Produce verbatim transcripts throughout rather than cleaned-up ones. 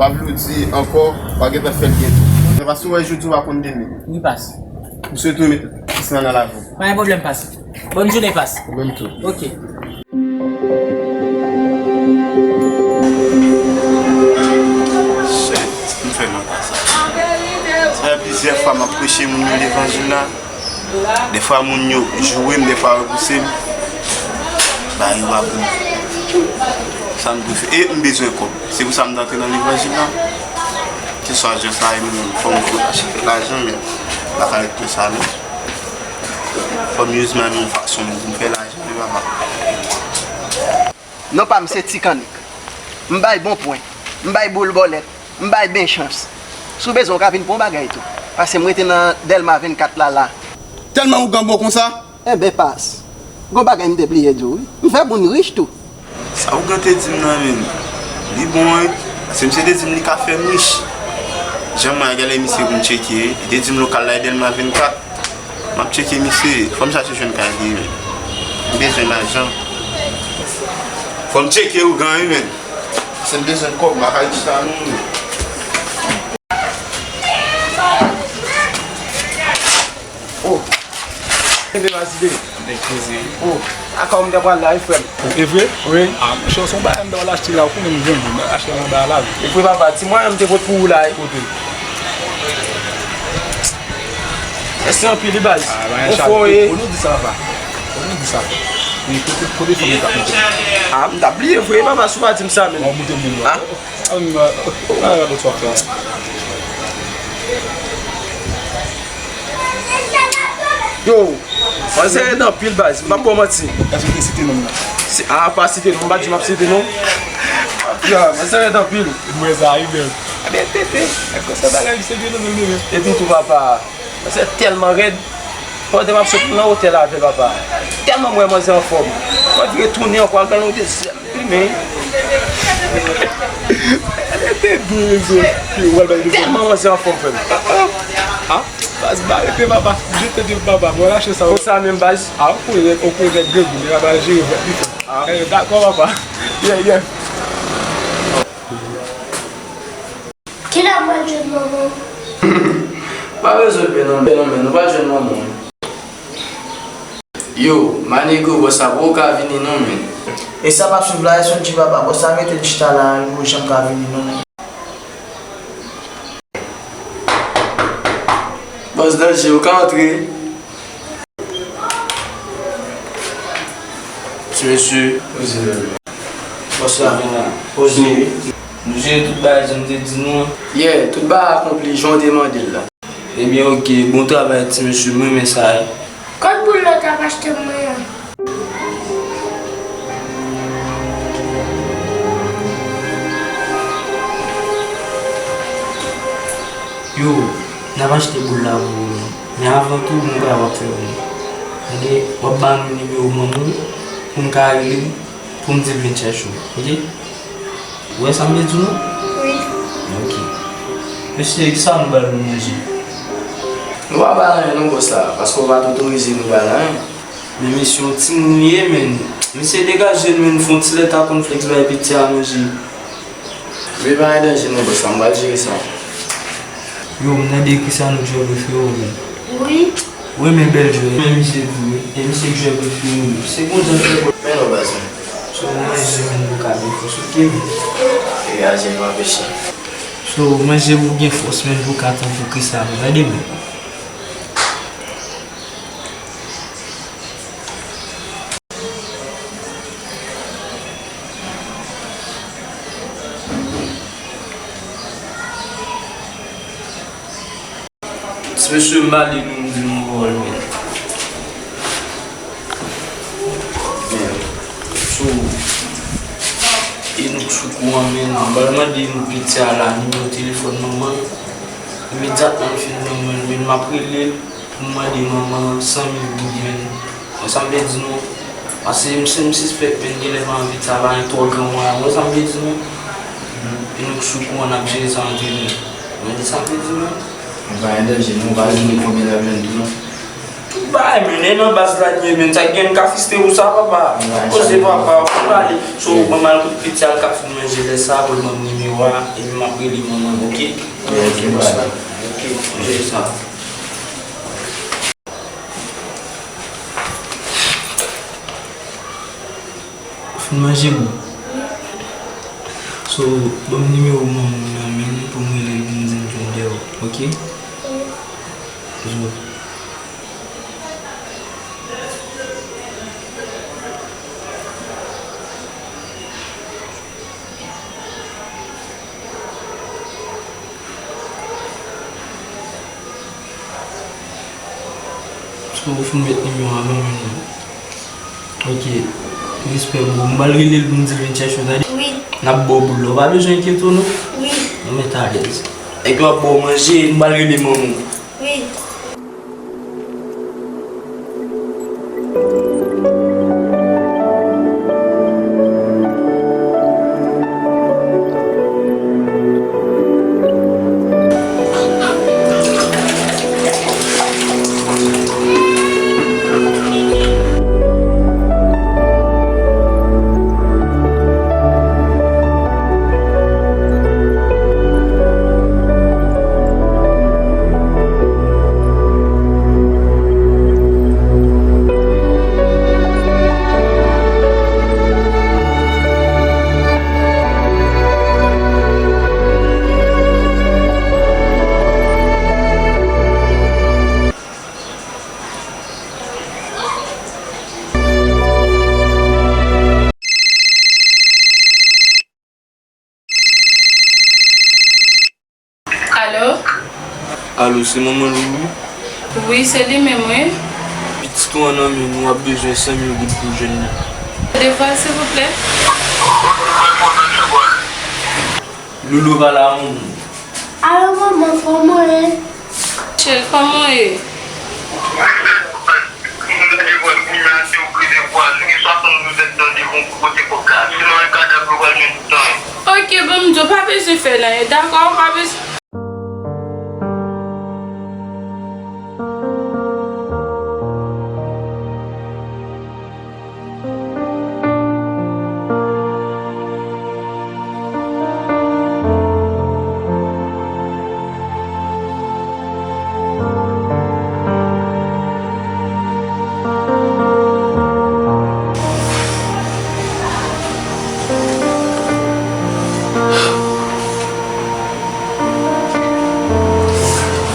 Pa vle w di ankò, w a gentan fè l byen tou. Men pa si w wè jodi, w pa konn demen. Wi, pas. M swete w met plis nan nan lavi w. Pa gen pwoblèm, pas. Bòn jounen, pas. Ou menm tou. Ok. Shit, m fè mwen pa sa. Sa fè plizyè fwa m ap preche moun yo levanjil la. Dèfwa moun yo joure m, dèfwa yo pouse m. Bagay yo pa bon. Sa m dwe fè? E m bezwen kòb. Se pou sa m t antre nan levanjil la. Se swa jan sa ye, men fò m achte lajan, men m pa ka ret konsa non. Fò m use my money yon fason pou m fè lajan, wi papa. Non pa m se Ti Kannik. M bay bon pwen. M bay boul bòlèt. M bay ben chans. Si w bezwen, w ka vin pran yon bagay tou. Paske m rete nan Dèlma vennkat la, la. Tèlman ougan bon konsa? Enben, pas. Gon bagay m te bliye di w, wi. M fè moun rich tou. Sa ougan te di m nan, menm, li bon, wi. Paske misye te di m li ka fè m rich. Jan mwen gade misye pou m tcheke, li te di m lokal la e Dèlma vennkat. M ap tcheke misye. Fò m chache jwenn kay li, wi. M bezwen lajan. Fò m tcheke ougan, wi, menm. Se m bezwen kòb, m pa ka chita non. Oh. Kenbe, Mazide. Avèk plezi. Oh. Aka w m ta pral la, wi, frè m. E vre? Wi. Ah, monchè, se yon bagay m ta pral achte la, ou konnen m grangou, m achte yon bagay la, wi. E vre, papa, ti mwayen m te pot pou ou la, wi. Kote? Mèsi anpil, wi, baz. Ah, bagay sa, fò, wi. Fò nou di sa, papa. Fò nou di sa. Wi, kote, kote fanm ou t ap monte? Ah, m t ap bliye vre, papa, si w pa di m sa menm. Ou monte menm, non? Ah. Ah, m, euh, ah, lòt fwa, frè. Yo, manzè rèd anpil, baz, m p ap ba w manti. Èske w te site non m nan? Si, ah, pa site non, m pa t di m ap site non. Ya, manzè rèd anpil. Mwen sa, wi, menm. Ebyen, tete, èske se bagay misye gen nan men l, menm? Epi tou, papa. Manzè tèlman rèd. Pandan m ap sot nan otèl avè l, papa. Tèlman m wè manzè anfòm. Mwen vire tounen ankò al gade yon dezyèm. Wi, men. Tèlman manzè anfòm, frè m. Ah, baz, ba rete, papa. Je te di, papa. Mwen lache sa. Konsa menm, baz. Ah, ou konnen, ou konnen nèg grangou, nèg la pral jere vèt li, frè. Ah. Eh, dakò, papa. Yeah, yeah. Kilè m pral jwenn manman m? Pa bezwen pè non, pè non, men nou pral jwenn manman w. Yo, my nigga, bòs la poko ka vini non, men. E sa m ap swiv la, e sonje papa, bòs la mete l chita la, li poko janm ka vini non, men. Bòs Danje, ou ka antre. Ti mesye. Poze. Bòs la. Poze. Nou jere tout bagay jan m te di nou an. Yeah, tout bagay akonpli jan w te mande l la. Ebyen, oke, bon travay, ti mesye, m renmen sa, wi. Kot boul la w t ap achte m mwen an? Yo, n ap achte boul la pou ou, men. Men avan tou, m kwè w ap fè youn. Tande, w ap ban nou nimewo manman w pou n ka rele l, pou m di l vin chèche w, oke? Ou wè sa m vle di w, non? Wi. Oke. Mesye, kisa nou ba l pou manje? Nou pa ba l anyen non, bòs la, paske w pa t otorize nou ba l anyen. Men mesye, yon timoun li ye, men. Mesye, degaje l, men, fè yon ti lèt a kònflèks bay piti a manje. Men pa gen danje non, bòs la, m pral jere sa. Yo, m tande kisa nou jwe prefere w, men. Wi. Wi, men bèl jwè, men misye tou, wi. E misye jwè prefere m. Se konsa l fè. Men non, baz mwen. So, manje, men, pou ka gen fòs, oke, men. Degaje, m anpeche. So, manje pou gen fòs, men, pou ka tankou Kris la, men, tande, men. Ti mesye, m pale nou, m di nou pawòl, men. Men, so, e nou k sou kou an, men, m pral mande nou piti a la, nimewo telefòn manman l. Imedyatman m fin ban mwen l, men, m ap rele l. M mande manman an san mil goud, men. Wè sa m vle di nou? Paske m, si m sispèk, men, genlè pa anvi sa, pa gen twò gran mwayen. Wè sa m vle di nou? E nou k sou kou an, n ap jere sa antre nou. Mwen di sa m vle di nou? Men pa gen danje, non, pa jwenn konbyen l ap jwenn tou, non. Bay, men, e nan baz la li ye, men, sa gen ka fristre ou sa, papa. Poze, papa, ou pale. So, ban m al kote piti a, l ka fin manje lè sa, pou l ban m nimewo a, epi m ap rele manman, oke? Ok, bye. Ok, jere sa. Ou fin manje, boo? So, ban m nimewo manman w nan men m pou m rele l pou m di l vin dèyè w, oke? Zo. So, ou fin met nimewo a nan men nou. Ok. Respè, boo. M pral rele l pou m di l vin chèche w, tande? Wi. N ap ba w boul la. Ou pa bezwen enkyete w, non? Wi. Ou mèt alèz. Epi w ap ba w manje, m pral rele manman w. Wi. Alo? Alo, se manman Loulou? Wi, se li menm, wi. Pitit ou an nan men nou, w ap bezwen san mil goud pou jwenn li. Devwa, silvouplè. Loulou, pale a manman w. Alo, manman, kòman w ye? Cheri, kòman w ye? Ok, ban m di w, pa bezwen fè l anyen, dakò? Pa bezwen.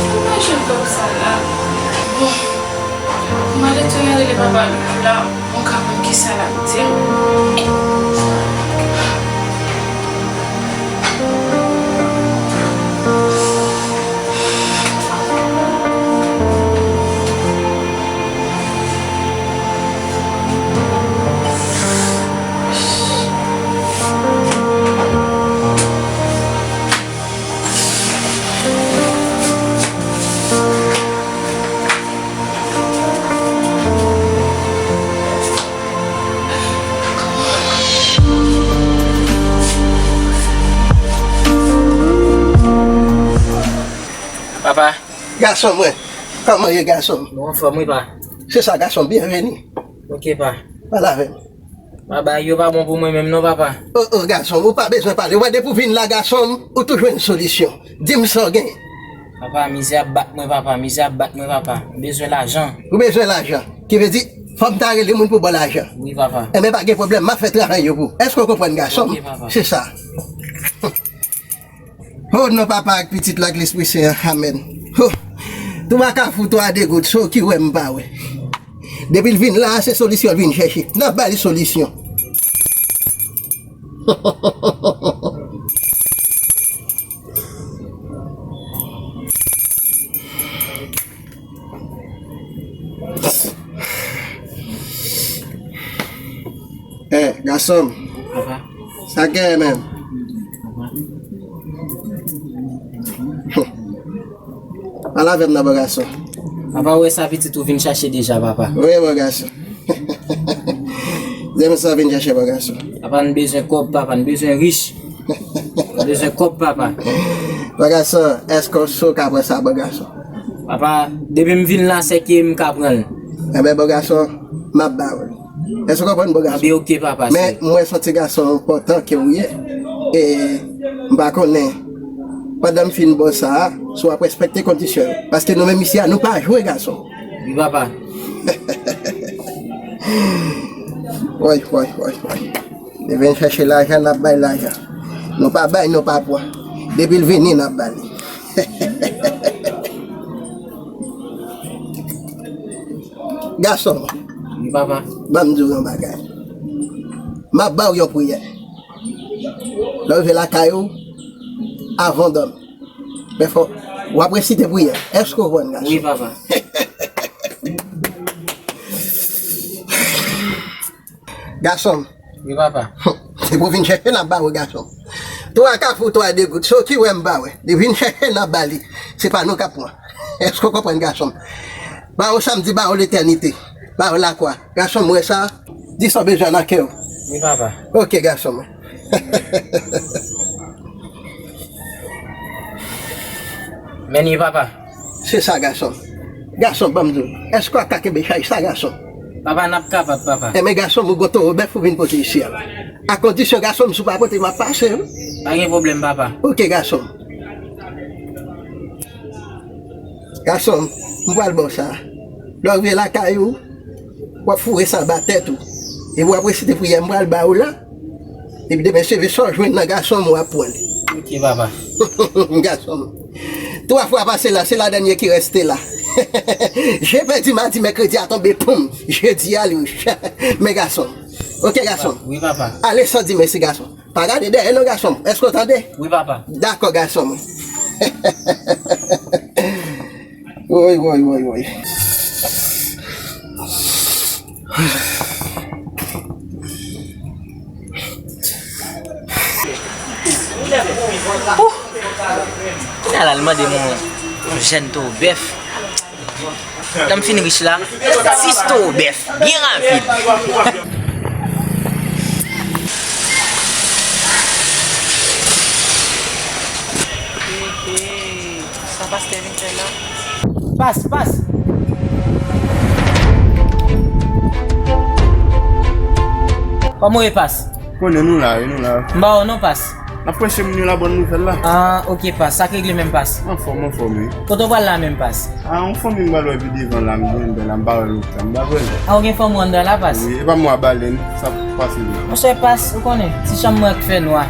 Mwen pa jwenn kòb sa la. Bon, m ale tounen rele papa Loulou la, mwen ka konn kisa l ap di m. Papa. Gason mwen, kòman ye, gason m? Mwen anfòm, wi, pa. Se sa, gason m, byenveni. Ok, pa. Pale avè m. Papa, yo pa bon pou mwen menm non, papa. O, o, gason m, ou pa bezwen pale. Ou wè, depi w vin la, gason m, ou tou jwenn solisyon. Di m sa w gen. Papa, mizè ap bat mwen, papa. Mizè ap bat mwen, papa. M bezwen lajan. Ou bezwen lajan. Ki vle di, fò m ta rele moun pou ba w lajan. Wi, papa. Enben, pa gen pwoblèm, m ap fè travay yo pou ou. Èske w konprann, gason m? Ok, papa. Se sa. O non, Papa, ak Pitit la, ak Lespri Sen an. Amèn. Ho! Twa kafou, twa degout, so ki wè m pa wè. Depi l vin la, se solisyon l vin chèche. N ap ba li solisyon. Eh, gason m. Papa. Sa k genyen menm? Papa. Pale avè m non, bò gason. Papa, ou wè sa pitit ou vin chache deja, papa. Wi, bò gason. Zèm sa vin chache, bò gason. Papa, n bezwen kòb, papa, n bezwen rich. N bezwen kòb, papa. Bò gason, èske w si w ka pran sa, bò gason? Papa, depi m vin la, se ke m ka pran l. Enben, bon gason, m ap ba w. Èske w konprann, bon gason? Ebyen, oke, papa. Men, mwen se yon ti gason enpòtan ke w ye. E m pa konnen, pandan m fin ba w sa a, si w ap respekte kondisyon yo. Paske nou menm isi a, nou pa jwe, gason. Wi, papa. Woy, woy, woy, woy. Li vin chèche lajan, n ap bay lajan. Nou pa bay, nou pa pran. Depi l vini, n ap ba li. Gason. Wi, papa. Ban m di w yon bagay. M ap ba w yon priyè. Lè w rive lakay ou, avan w dòmi, men fò w ap resite priyè. Èske w konprann, gason? Wi, papa. Gason m. Wi, papa. Se pou vin chèche n ap ba w, gason m. Twa kafou, twa degout. Se w ki wè m pa wè. Li vin chèche n ap ba li. Se pa nou k ap pran. Èske w konprann, gason m? Ba w sa m di, ba w letènite. Ba w lakwa. Gason m, wè sa? Di sa w bezwen nan kè w. Wi, papa. Oke, gason m. Men li, papa. Se sa, gason m. Gason m, ban m di w, èske w ap ka kenbe chaj sa, gason m? Papa, n ap kapab, papa. Enben, gason m, ou gon towo bèf ou vin pote isi a. A kondisyon, gason m, si w pa pote, m ap pase, wi. Pa gen pwoblèm, papa. Oke, gason m. Gason m, m pral ba w sa. Lè w rive lakay ou, w ap foure sa anba tèt ou. Epi w ap resite priyè m pral ba w la. Epi demen se sa w jwenn nan gason m, w ap pran li. Oke, papa. Gason m. Twa fwa pase la, se ladènye ki reste la. Je pèdi, madi, mèkredi a tonbe, poum. Jedi a, li. Men gason m. Oke, gason m. Wi, papa. Ale san di mèsi, gason m. Pa gade dèyè non, gason m. Èske w tande? Wi, papa. Dakò, gason m. Woy, woy, woy, woy. Ouh! Kounye a la, l mande m yon jèn towo bèf. Lè m fin rich la, sis towo bèf, byen rapid. Ehe, sa pastè vin fè la? Pas, pas. Kòman w ye, pas? Konnen nou la, wi, nou la. M ba w non, pas. N ap preche moun yo la bòn nouvèl la. Ah, oke, pas. Sa k regle menm, pas? Anfòm, anfòm, wi. Kote w pral la menm, pas? Ah, yon fanmi m pral wè pi devan la, m gen bèl la, m pa wè lontan, m pa wè l. Ah, ou gen fanmi w anndan la, pas? Wi, e pa mwen a Balèn, sa pase la. Monchè, pas, ou konnen, ti chanm mwen k fè nwa.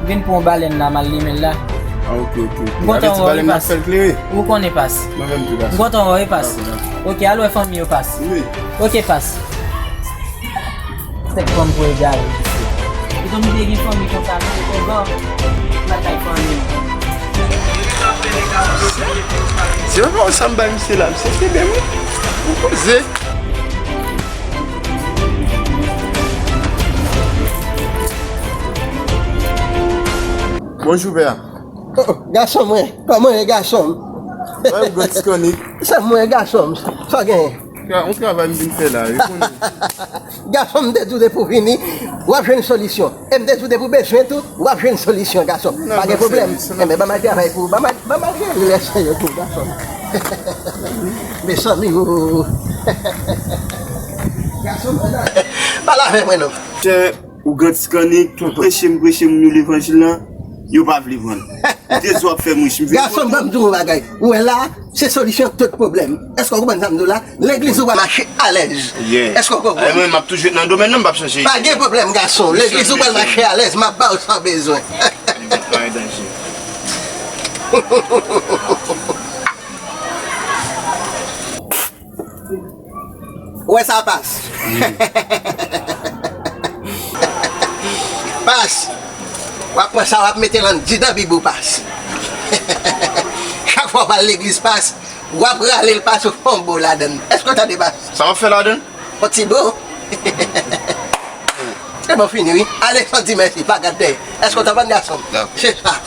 M vin pran yon Balèn la, m al limen l la. Ah, oke, oke, oke. M kontan wè w, wi, pas. Avèk ti Balèn nan fè l klere. Ou konnen, pas. Mwen menm tou, pas. M kontan wè w, wi, pas. Dakò, dakò. Oke, al wè fanmi yo, pas. Wi. Oke, pas. Sèk fanm pou egare, mesye. Etan m te gen fanmi konsa, mesye, kontan lakay fanmi. Se yon pawòl sa m bay misye la, misye kenbe m wi. Ou poze. Bonjou, pè a. Oh, gason mwen, kòman w ye, gason m? Mwen, Godskonik. Sa mwen, gason m, sa w genyen? Yon travay m vin fè la, wi, konnen. Gason m, m te di w depi w vini, w ap jwenn solisyon. E m te di w depi w bezwen tou, w ap jwenn solisyon, gason. Pa gen pwoblèm. Enben, ban m al travay pou ou. Ban m al, ban m al rele lèsè yo tou, gason m. Mezanmi, o. Gason m, pale avè mwen non. Chè, ou Godskonik, preche m, preche moun yo levanjil lan, yo pa vle pran. Ou te di w ap fè m rich, m vin kontan. Gason m, ban m di w yon bagay. Ou wè la, se solisyon tout pwoblèm. Èske w konprann sa m di w la? Legliz ou pral mache alèz. Èske w konprann? Mwen, m ap toujou nan domèn nan, m p ap chanje. Pa gen pwoblèm, gason. Legliz ou pral mache alèz, m ap ba w sa w bezwen. Ou wè sa, pas? Pas. W ap pran sa, w ap mete l anndidan bib ou, pas. Chak fwa w pral legliz, pas, w ap rale l, pas, ou fè yon bo ladann. Èske w tande, pas? Sa w ap fè ladann? Yon ti bo. Se bon, fini, wi. Ale san di mèsi, pa gad dèyè. Èske w konprann, gason m? Dakò. Se sa.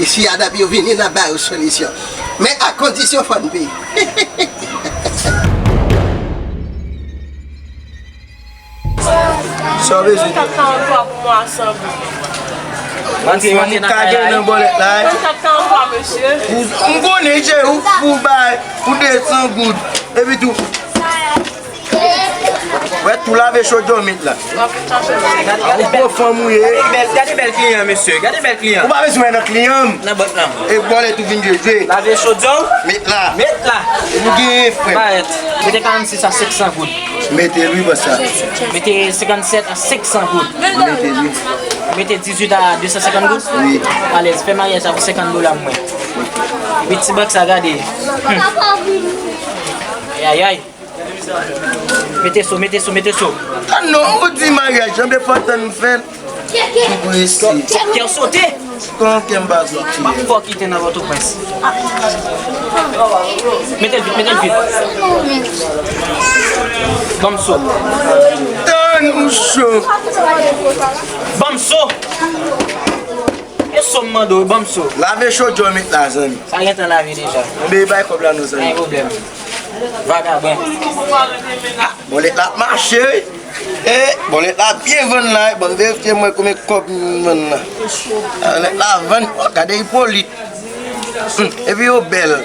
Isi a, depi yo vini, n ap ba yo solisyon. Men a kondisyon fò n peye. Sa w bezwen? Trannkat karantwa pou mwa a san goud. Ou ka gen nan bòlèt la, wi. Trannkat karantwa, mesye. Ou, m konnen, cheri, ou, ou bay, ou desann goud. Epi tou, Wè, tou lave chodyè w met la. Ou gwo fanm ou ye. Gade bèl, gade bèl kliyan, mesye. Gade bèl kliyan. Ou pa bezwen wè nan kliyan m. Nan bòt la. E bòlèt ou vin jwe jwe. Lave chodyè w. Met la. Met la. Ou gen frè. Parèt. Mete karannsis a senk san goud. Mete l wi, bòs la. Mete senkannsèt a senk san goud. Mete l wi. Mete dizuit a de san senkant goud. Wi. Alèz, fè maryaj la pou senkant dola mwen. Epi ti bank sa gade. Hmm. Ayayay. Mete so, mete so, mete so. Ah non, ou di maryaj, jan de fò tann m fè l. Ou prese. Kè w sote. Kòman kè m pa sote? Fò kite nan Pòtoprens. Mete l vit, mete l vit. Ban m so. Tann ou cho. Ban m so. E so m mande w, ban m so. Lave chodyè w met la, zanmi. Sa gentan lave deja. Anben, bay kòb la non, zanmi. Pa gen pwoblèm. Vagabon. Ah, bòlèt la ap mache, wi. Eh, bòlèt la byen vann la, wi. Ban m verifye mwen konbyen kòb m vann la. Ah, bòlèt la vann. Oh, gade Ipolit. Hmm, epi yo bèl.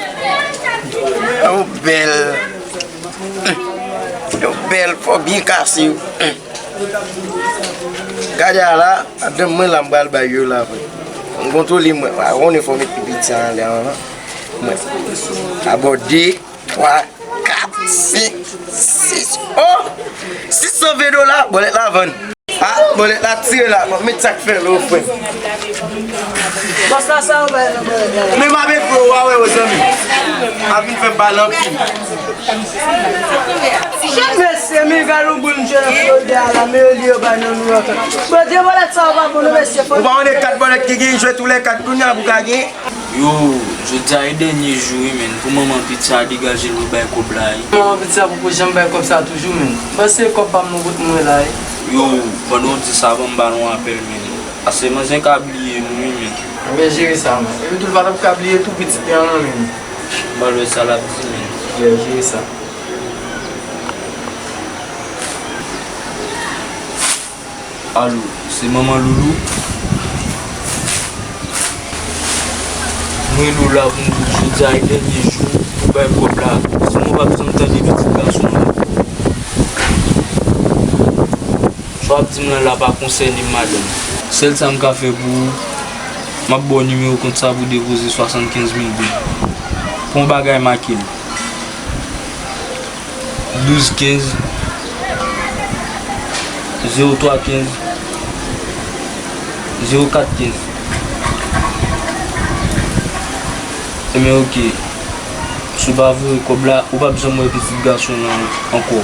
Yo bèl. Hmm. Yo bèl, po byen kase, wi. Hmm. Gade a la, madanm mwen la, m pral bay yo la, vre. M kontwole mwen, pa konnen fò m met pi piti anlè an, non. Mwen. Abò de, twa, kat, senk, sis. Oh! Sis san ven dola, bòlèt la vann. Ah, bòlèt la tire la, bon, met sa k fè lò, frè. Bòs la, sa yo bay nan bòlèt la. Men m avèk ou, w a wè, zanmi. A vin fè bal anpil. Mesye, men galon boul m jwe nan Florida a la, men li yo bay nan New York la. Bondye, bòlèt sa yo pa bon non, mesye. Ou pa konnen kat bòlèt ki gen, jwe tou lè kat kounye a pou ka gen. Yo, jodi a e dènye jou wi, menn, pou manman pitit sa degaje l pou bay kòb la wi. Manman pitit sa poko janm bay kòb sa toujou, menn. M panse kòb pa m nan kot mwen la wi. Yo, pandan w di sa, ban m ba l yon apèl, menn. Paske manzè ka bliye nou wi, menn. Anben jere sa, menn. Epi tou l pa t ap ka bliye tou pitit li an non, menn. Ban l wè sa l ap di, menn. Yeah, jere sa. Alo, se manman Loulou? Mwen Loulou la pou m di w jodi a e dènye jou pou bay kòb la. Sinon w p ap janm tande pitit gason an ankò. Sa w ap di m lan la pa konsène m, madanm. Sèl sa m ka fè pou ou, m ap ba w nimewo kont sa pou w depoze swasannkenz mil goud. Pou yon bagay make l. Douz kenz, zewo twa kenz, zewo kat kenz. Ebyen, oke. Si w pa voye kòb la, ou p ap janm wè pitit gason an ankò.